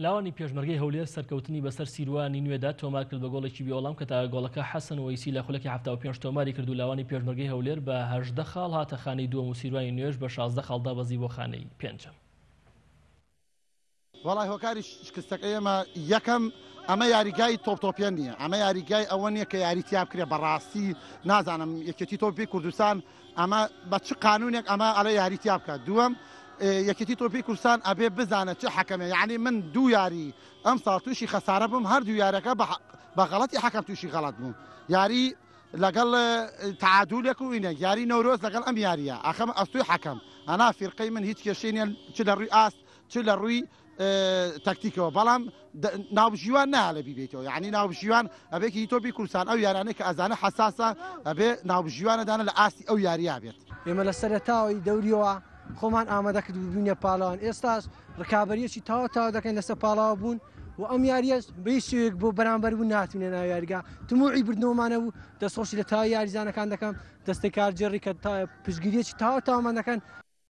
لاوانی پێشمەرگەی هەولێر سەرکەوتنی بەسەر سیروانی نوێدا تۆمار کرد بە گۆڵێکی بێوەڵام کە تاکە گۆڵەکە حەسەن وەیسی لە خولەکی 75 تۆماری کرد و لاوانی پێشمەرگەی هەولێر بە 18 خاڵ هاتە خانەی دووەم و سیروانی نوێش بە 16 خاڵ دابەزی بۆ خانەی پێنجەم. وەڵای هۆکاری شکستەکەی ئێمە یەکەم ئەمە یاریگای تۆپ تۆپیان نییە ئەمە یاریگای ئەوە نییە کە یاری تیا بکرێ بەڕاستی نازانم یەکێتی تۆپی کوردستان ئەمە بە چ قانونێک ئەمە ئەڵێ یاری تیا بکات دووەم یەکێتی تۆپی کوردستان ئەبێ بزانە چ حەکەمێ یعنی من دوو یاری ئەم ساڵ تووشی خەسارە بووم هەردوو یارەکە بە غەڵەتی حەکەم تووشی غەڵەت بووم یاری لەگەڵ تەعادولێک و ئینێک یاری نەورۆز لەگەڵ ئەم یاریە ئەخەمە ئەستۆی حەکەم ئەنا فیرقەی من هیچ کێشەی نیە چ لە ڕووی ئاست چ لە ڕووی تەکتیکەوە بەڵام ناوبژیوان نایەڵێ بیبیتەوە یعنی ناوبژیوان ئەبێکی تۆپی کوردستان ئەو یارانەی کە ئەزانە حەساسە ئەبێ ناوبژیوانە دانە لە ئاستی ئەو یارییا بێت. ئێمە لە سەرەتاوەی دەوریەوە خۆمان ئامادە کرد ببینە پاڵەوان ئێستاش ڕکابەریەکی تەواو تەواو دەکەین لەسەر پاڵاوە بوون و ئەم یاریەش بە هیچ شێوەیەک بۆ بەرامبەر بوون ناتوانین ناو یاریگا تموعی بردنەوەمانە بوو دەستخۆشی لە تەواوی یاریزانەکان دەکەم دەستەی کارگێڕی کە پشتگیریەکی تەواو تەواومان دەکەن.